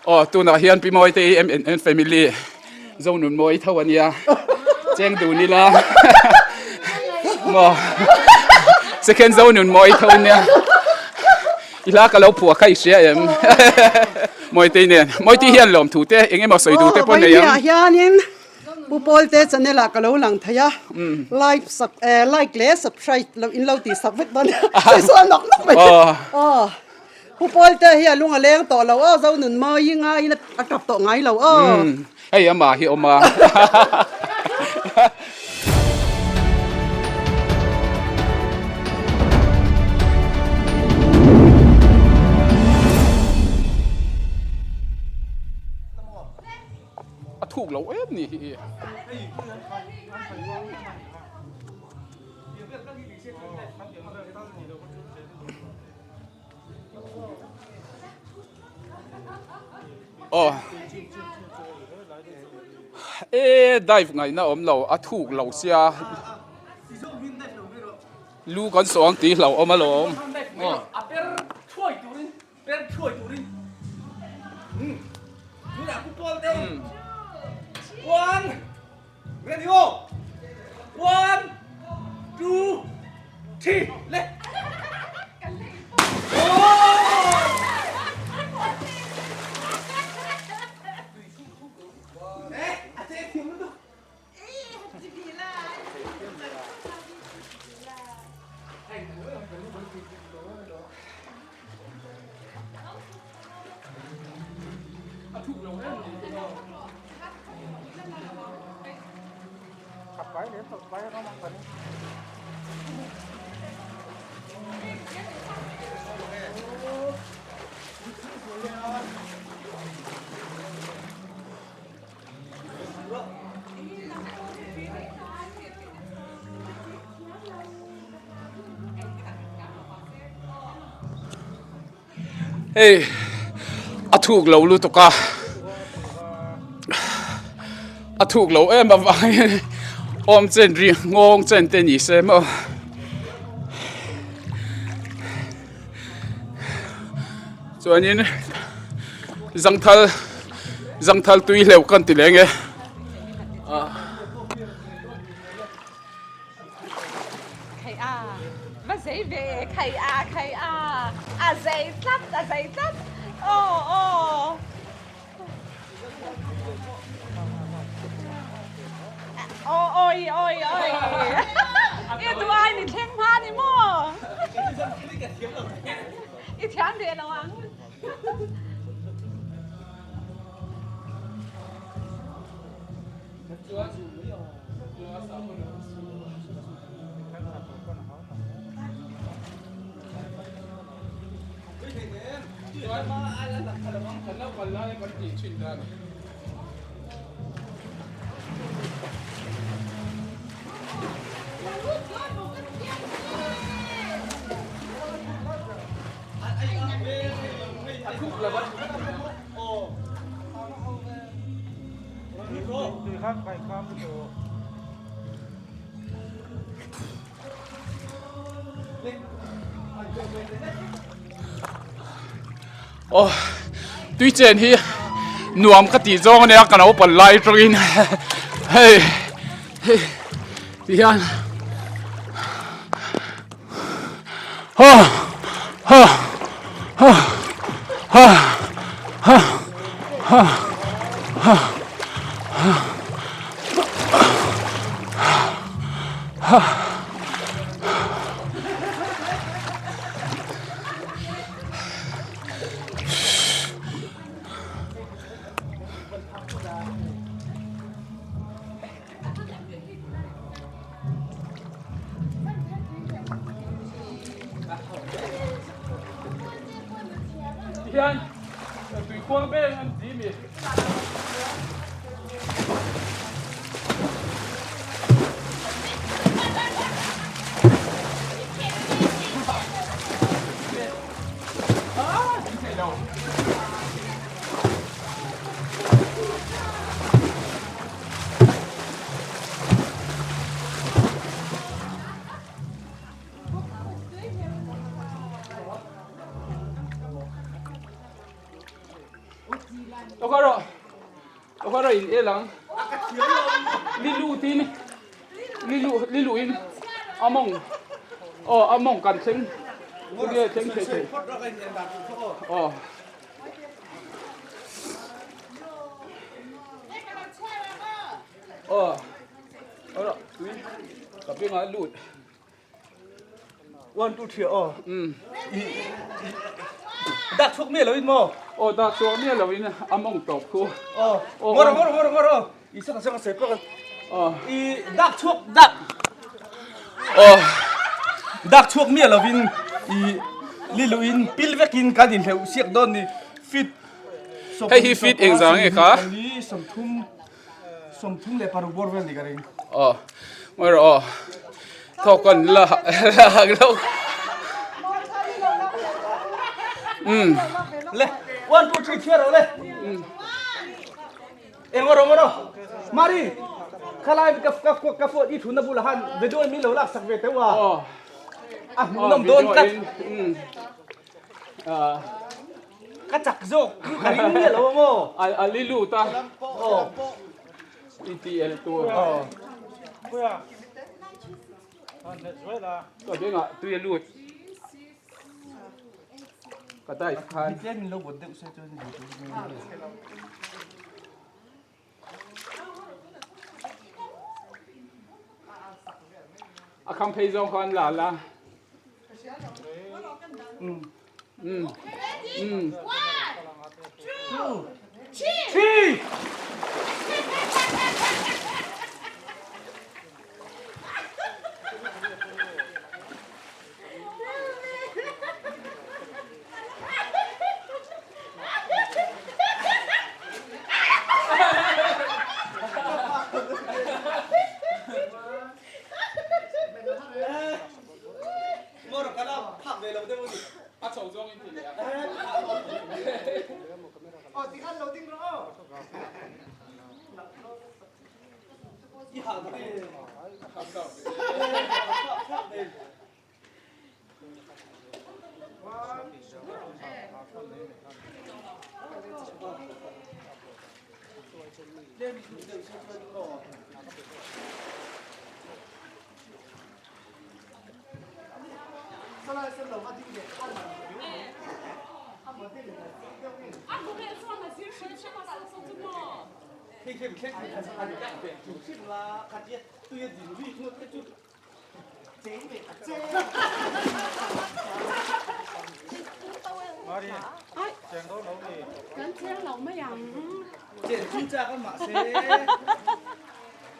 Aw tunah hian Pi Mawite hi MNN family Zonun Mawi tho a nia cheng dun ila maw second Zonun Mawi tho nia i hla ka lo phuah kha i hria em Mawitei nen Mawitei hian lawmthu te eng emaw sawi duh te pawh nei ang. Hianin Pu Pawlte channel ah ka lo lang thei a like sub like leh subscribe lo in lo tih sak vek dawn nia sawi sawi nawk nawk mai aw. Pu Pawlte hi a lung a leng tawh lo aw, Zonun mawi ngaiin a tap tawh ngai lo aw. Hei amah hi awm a. A thuk lo em ni hi. Aw e dive ngaihna awm lo a thuk lo sia lu kan saw ang tih hlauh awm alawm aw. Hei a thuk lo lutuk a a thuk lo em avangin awm chen ri nghawng chen te ni se maw chuanin zangthal zangthal tui hleuh kan ti leng e. Khai a, va zei ve, khai a, khai a, a zei tlat, a zei tlat, aw aw. Aw oi oi oi, i duh ai ni thleng hma ni maw? I thiam ve lo ang. Aw tui chen hi nuam ka tih zawng ania ka naupang lai atangin hei hei ti hian ha ha ha ha ha ha ha ha ha Tihian tuikhuang ber an ti mi. Lo kal rawh. Lo kal rawh in el ang. Li lutin li lu li luin a mawng aw a mawng kan thleng nge thleng thei thei aw. Aw rawh tui ka bengah lut. 1 2 3 aw dak chhuak miah loin maw aw dak chhuak miah loin a mawng tawp khu aw ngawr ngawr ngawr ngawr aw i saka saka se pawh aw i dak chhuak dak aw dak chhuak miah loin i liluin pil vekin kan inhleuh siak dawn ni fit hei hi fit engzah nge kha 30 36 bawr vel ni ka ring. Aw, ngawi rawh aw. Thawk kan la la hak lo. Um. Le, 1 2 3 chhiar rawh le. Um. Eng rawh rawh. Mari, khalai ka ka ka phone i thuna bula han video min lo lak sak ve teu a. Aw. A hmuhnawm dawn tlat. Um. Ah. Ka chak zawk chu ka ring miah lo ang aw. A li lut a. I ti el tur. Ka bengah tui a lut. Ka dive khan. Tlem in lo vawt deuh se chuan. A kham phei zawng khan la la. Um. Um. Um. Three. A chho zawng in ti leh a. Kan cheng lo mai ang. Chen chu chak a mahse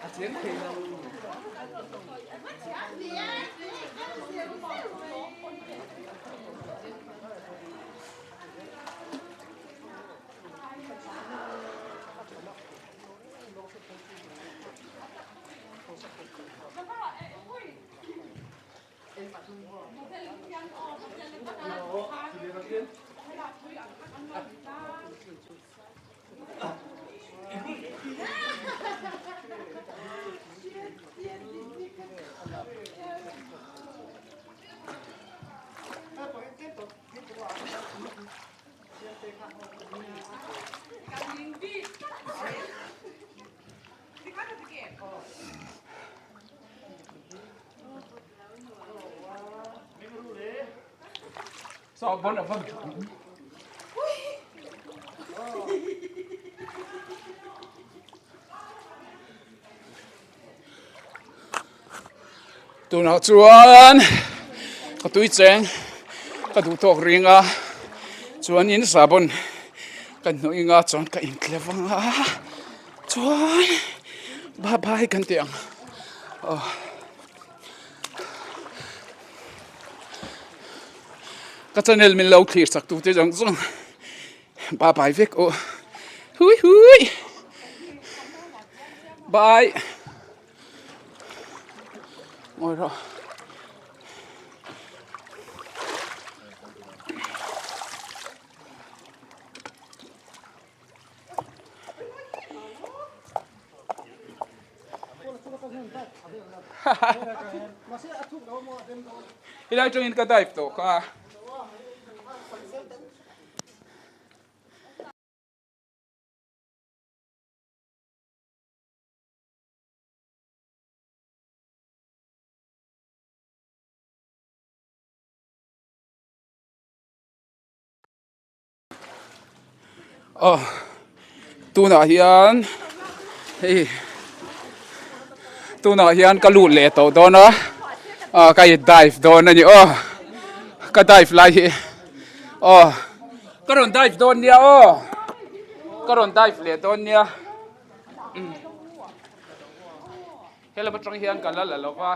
a cheng thei lo. So bon a bon. Tunah chuan ka tui cheng ka duh tawk ring a chuanin sabon ka hnawh ing a chuan ka intlep ang a chuan bye bye kan tih ang aw. Ka channel min lo thlir chak tute zawng zawng bye bye vek aw hui hui bye ngồi rồi Helai tangin ka dive tawh kha. Aw tunah hian hei tunah hian ka lut leh tawh dawn a ah ka in dive dawn a ni aw ka dive lai hi aw ka rawn dive dawn nia aw ka rawn dive leh dawn nia Helam atang hian ka la la lo va.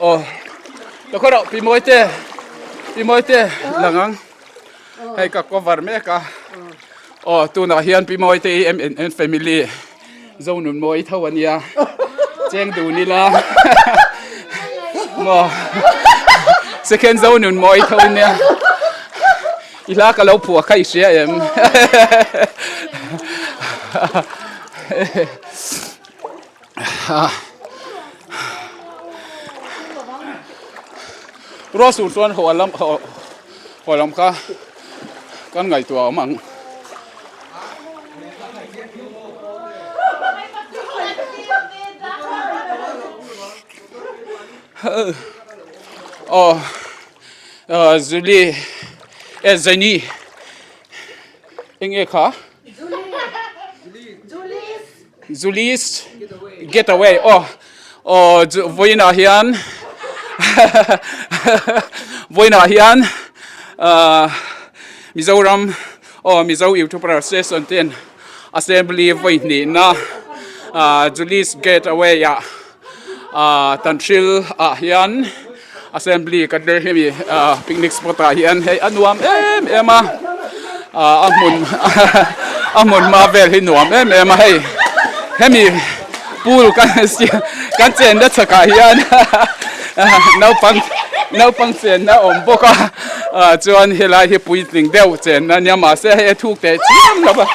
Aw ka khaw rauh pi mawi te pi mawi te lang ang hei ka cover mek a aw tunah hian pi mawi te hi MNN family Zonun mawi tho a nia cheng dun ila maw second Zonun mawi tho a nia i hla ka lo phuah kha i hria em. Ruah sur chuan haw lam haw lam kha kan ngaihtuah awm ang. Aw Julie eh Jenny eng nge kha? Julie's Getaway aw aw vawiinah hian vawiinah hian ah Mizoram aw Mizo youtuber session ten assembly vawi hnihna ah Julie's Getaway ah ah Tanhril ah hian assembly kan nei hemi ah picnic spot ah hian hei a nuam em em a ah a hmun a hmun hma vel hi nuam em em a hei hemi pool kan kan chenna chhakah hian naupang naupang chenna a awm bawk a ah chuan helai hi puitling deuh chenna ania mahse hei a thuk teh chiam lo va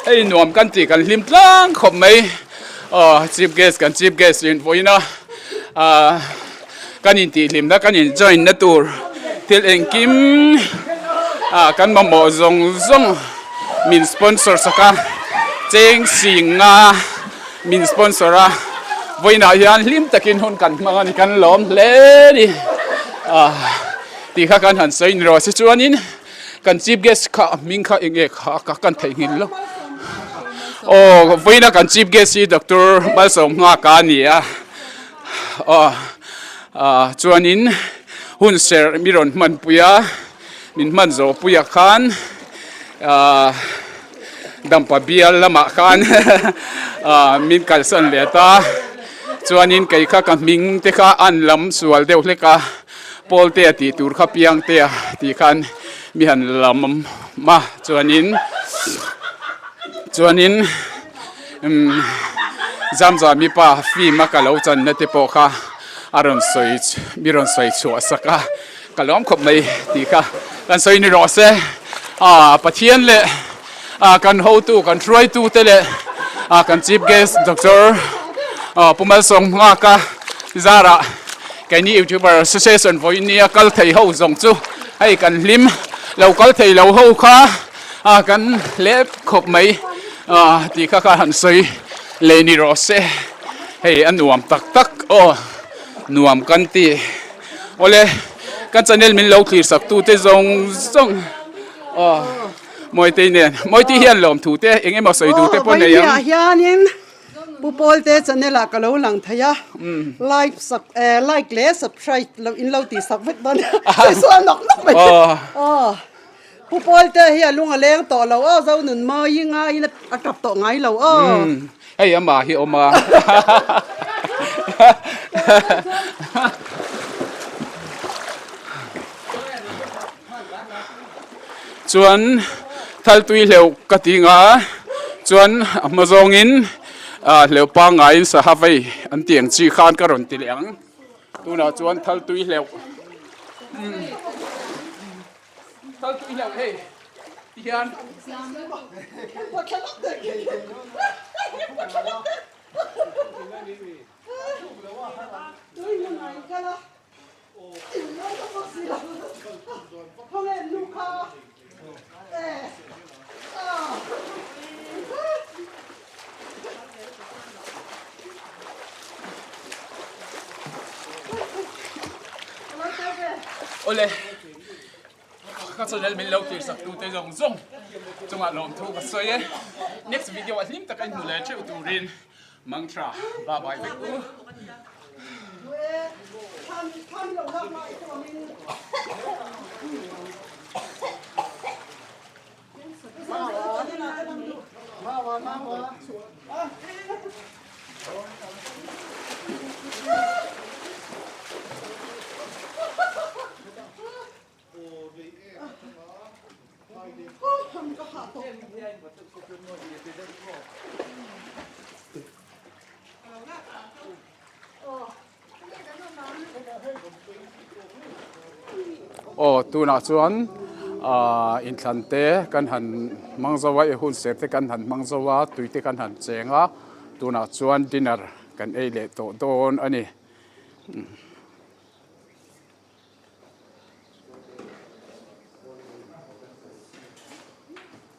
hei nuam kan tih kan hlim tlang khawp mai. Aw chief guest kan chief guest in vawiin a ah kan intihhlimna kan in join na tur thil engkim ah kan mamawh zawng zawng min sponsor sak a cheng sing nga min sponsor a vawiinah hian hlim takin hun kan hmang a ni kan lawm hle a ni ah tih kha kan han sawi ni rawh se chuanin. Kan chief guest kha a hming kha eng nge kha ka kan theihnghilh lo. Aw vawiina kan chief guest hi Doctor Malsawmnghaka a ni a. Aw ah chuanin hun serh mi rawn hmanpui a, min hman zawh puiah khan ah Dampa bial lamah khan ah min kalsan leh ta. Chuanin kei kha ka hming te kha an lam sual deuh hlek a. Pawltea tih tur kha Piangtea tih khan mi han lam a chuanin chuanin umm Zamzami pa film a ka lo channa te pawh kha a rawn sawi mi rawn sawi chhuah sak a ka lawm khawp mai tih kha kan sawi ni rawh se ah Pathian leh. Kan hotu kan hruaitu te leh kan chief guest Doctor Pu Malsawmnghaka zarah keini youtuber association vawiin nia kal thei ho zawng chu hei kan hlim lo kal thei lo ho kha kan hlep khawp mai tih kha kha han sawi leh ni rawh se hei a nuam tak tak aw nuam kan ti awle kan channel min lo thlir sak tu te zawng zawng aw Mawitei nen Mawitei hian lawm thu te eng emaw sawi duh te pawh nei ang. Vawinia hianin Pu Pawlte channel ah ka lo lang thei a like sub like leh subscribe lo in lo tih sak vek dawn a sawi sual nawk nawk mai aw Pu Pawlte hi a lung a leng tawh lo aw Zonun mawi ngaiin a tap tawh ngai lo aw. Hei amah hi awm a. Chuan thal tui hleuh ka ti nga chuan a hma zawngin ah hleuh pangngaiin saha vei an tih ang chi khan ka rawn ti leh ang tunah chuan thal tui hleuh thal tui hleuh hei ti hian. Awle ka channel min lo tir sak tu te zawng zawng chungah lawmthu ka sawi e next video ah hlim taka inhmu leh theuh turin Mantra bye bye vek u. Aw tunah chuan ah inthlan te kan han hmang zo a i hun ser te kan han hmang zo a tui te kan han cheng a tunah chuan dinner kan ei leh tawh dawn a ni.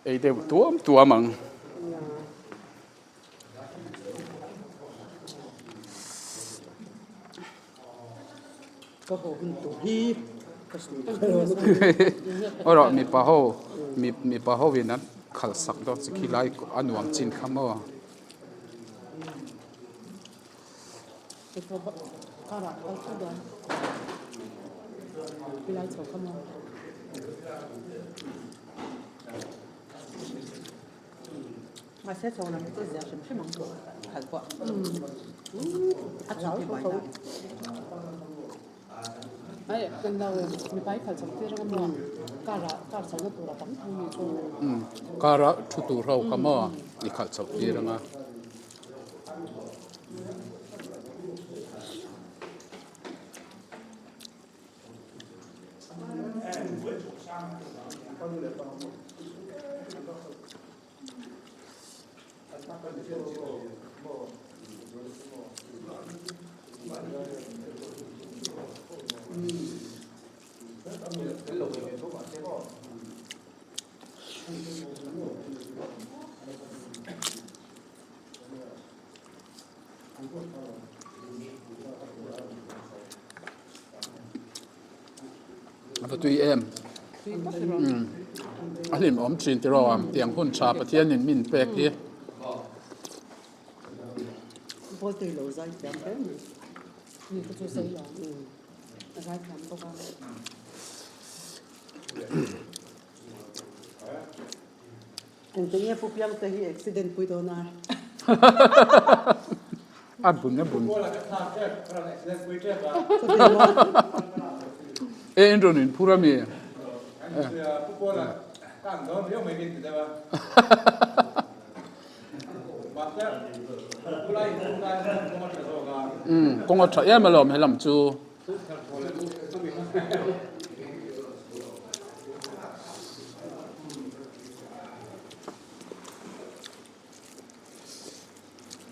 Ei deuh tuam tuam ang. Erawh mipa ho mipa ho in an khalh sak dawn chi khi lai a nuam chin kha maw. Car a thu tur ho kha maw i khalh chhoh tir ang a. A va tui em a hlimawm thin tiraw a tiang hun tha Pathianin min pek hi. Engtin nge Pu Piangte hi accident pui dawn a? A bun a bun. E in rawn in phur ami? Umm kawng a tha em alawm helam chu.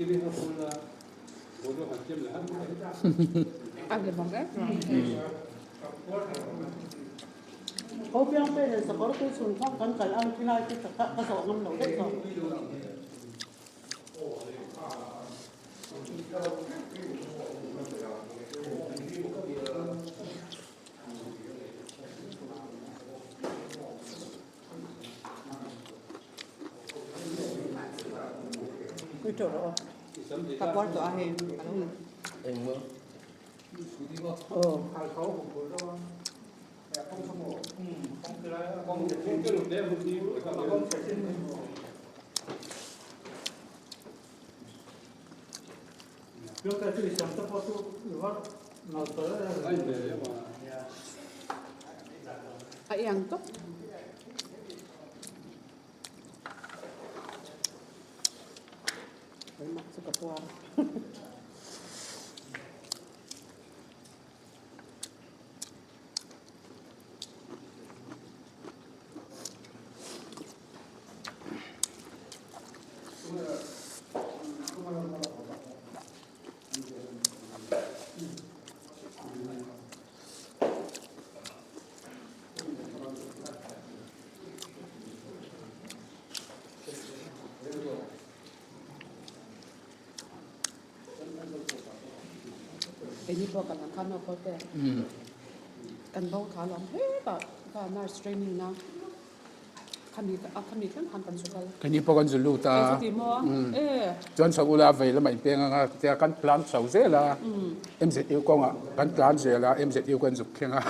iang tawp. Keini pawh kan ang khan aw te kan bo kha lawm hetah kha nurse training na khami a khami thleng khan kan zu kal. Keini pawh kan zu lut a. Chuti maw e. Chuan chho ula vei lamah in peng anga tia kan tlan chho zel a MZU kawngah kan tlan zel a MZU kan zuk thleng a.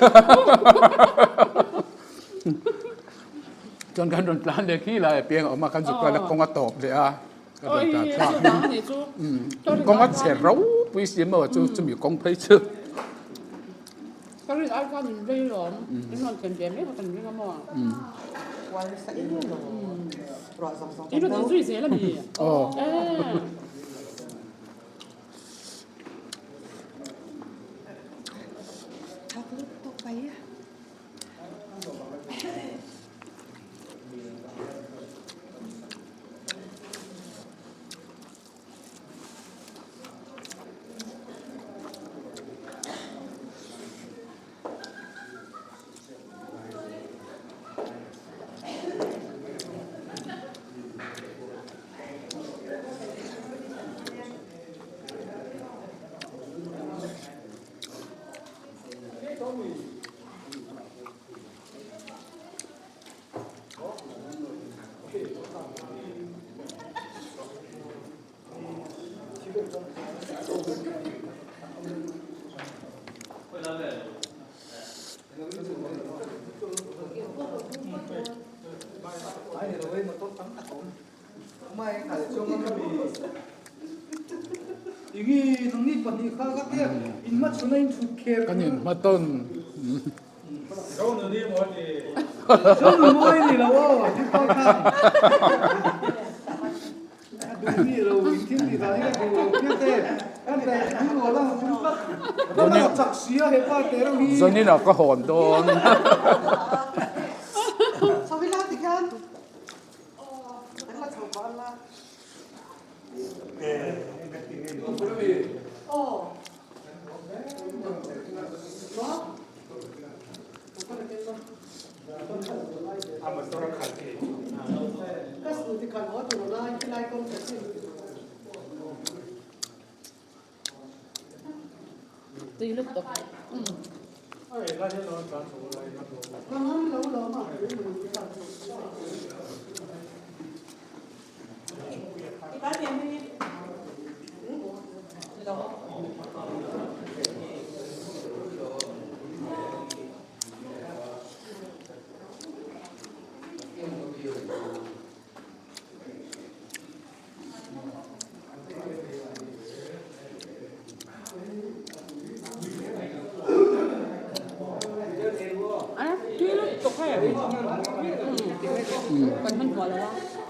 Chuan kan rawn tlan leh khi lai a piang a awm a kan zuk kal a kawng a tawp leh a. Ka rawn tlan thlak. Kawng a chhe ropui si maw chu chumi kawng phei chu. Ka rin ai khan in rei lawm in rawn thlen ve mai kha kan ring a maw. In rawn inzui zel a mi. Aw. Kan inhma tawn. Zanin ah ka hawn dawn.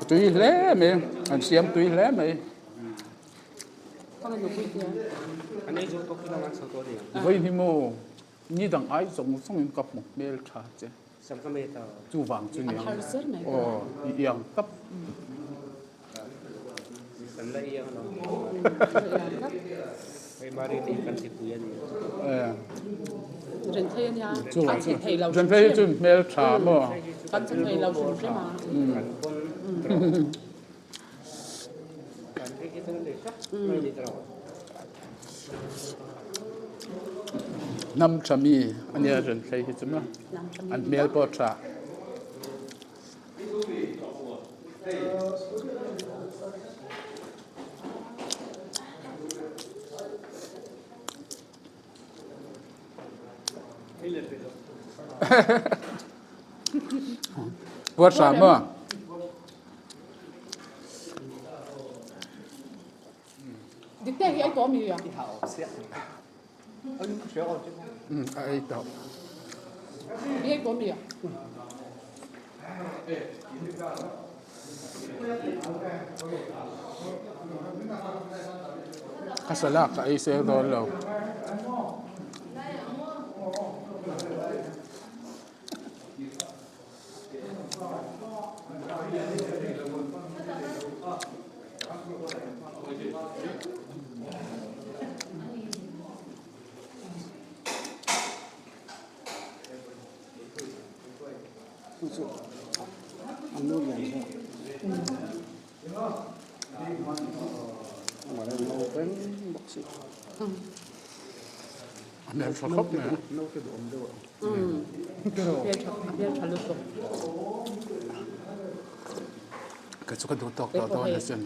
Tui hle mai, an siam tui hle mai. Vawi hi maw ni dang ai zawng zawng in ka hmu hmel tha che. Chuvang chu ni ang. Aw i iang tap. Renthlei hi chu hmel tha maw? Hnam tha mi a nia Renthlei hi chu maw? An hmel pawh a tha. Puar hram maw? Dikte hi ai tawh mi a? A ei tawh. I ei tawh mi a? Ka salak ka ei sel dawn lo. A hmeltha khawp mai a. Kei chu ka duh tawk tawh dawn asin.